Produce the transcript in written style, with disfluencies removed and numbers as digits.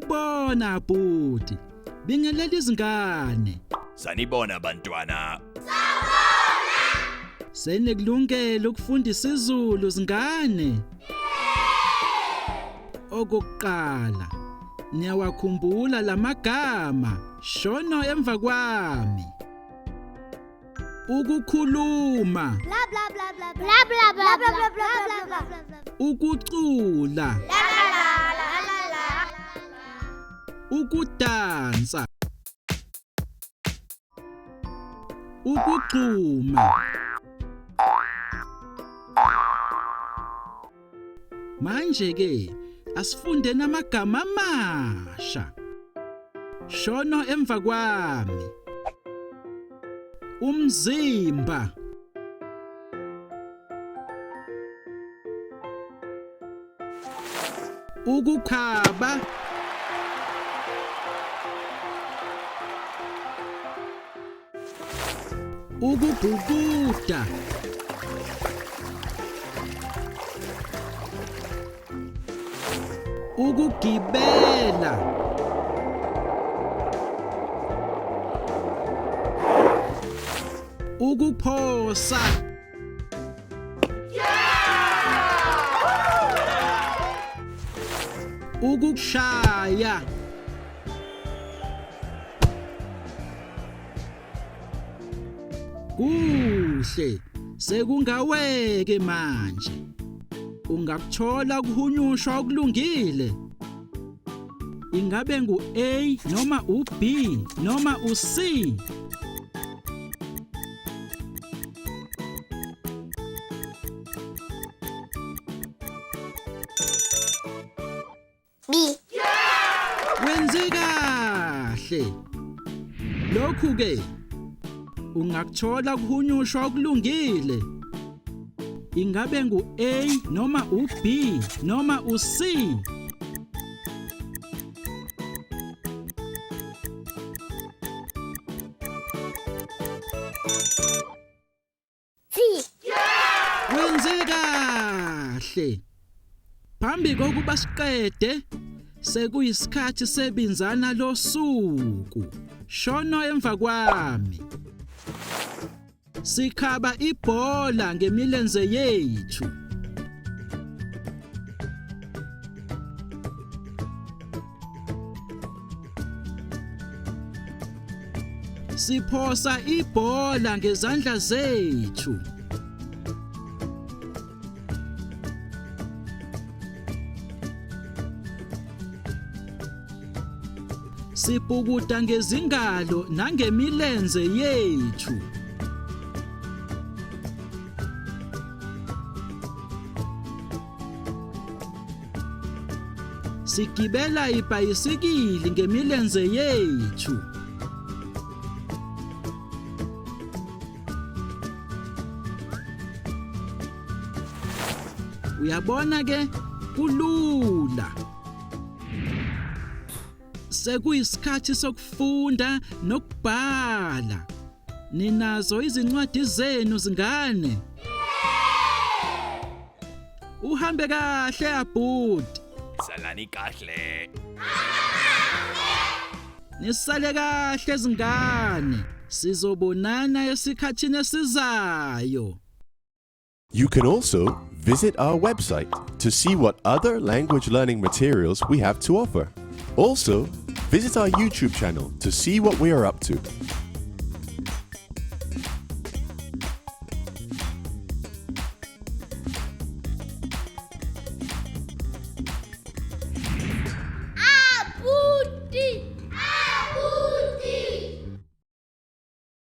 Sawubona bhuti. Bingelela izingane. Sanibona bantwana. Senikulungele ukufunda isiZulu zingane? Okokuqala, niyawakhumbula lamagama. Shono emva kwami. Ukukhuluma. Bla bla bla bla bla bla bla bla bla bla bla bla. Ukucula. La la la la la. Ukudansa. Ukugxuma. Manje ke asifunde namagama amasha. Shono emva kwami. Umzimba. Ukukhaba. Ukubhukuda. Ukugibela. Ukuphosa. Ukushaya. Kuhle sekungaweke manje. Ungakuthola ukuhunyushwa okulungile. Ingabe ngu A noma u B noma u C? B. Wenze kahle. Lokhu ke ungakuthola kuhunyushwa okulungile. Ingabe ngu A noma u B noma u C? C. Wenze kahle. Phambi kokuba siqede sekuyisikhathi sebinzana losuku. Shono emva kwami. Sikhaba ibhola ngemilenze yethu. Siphosa ibhola ngezandla zethu. Sibhukuda ngezingalo nangemilenze yethu. Sigibela ibhayisikili ngemilenze yethu. Uyabona ke kulula. Sekuyisikhathi sokufunda nokubhala. Ninazo izincwadi zenu zingane? Uhambe kahle abhuti. Salani kahle. Nisale kahle zingane. Sizobonana esikhathini esizayo. You can also visit our website to see what other language learning materials we have to offer. Also, visit our YouTube channel to see what we are up to.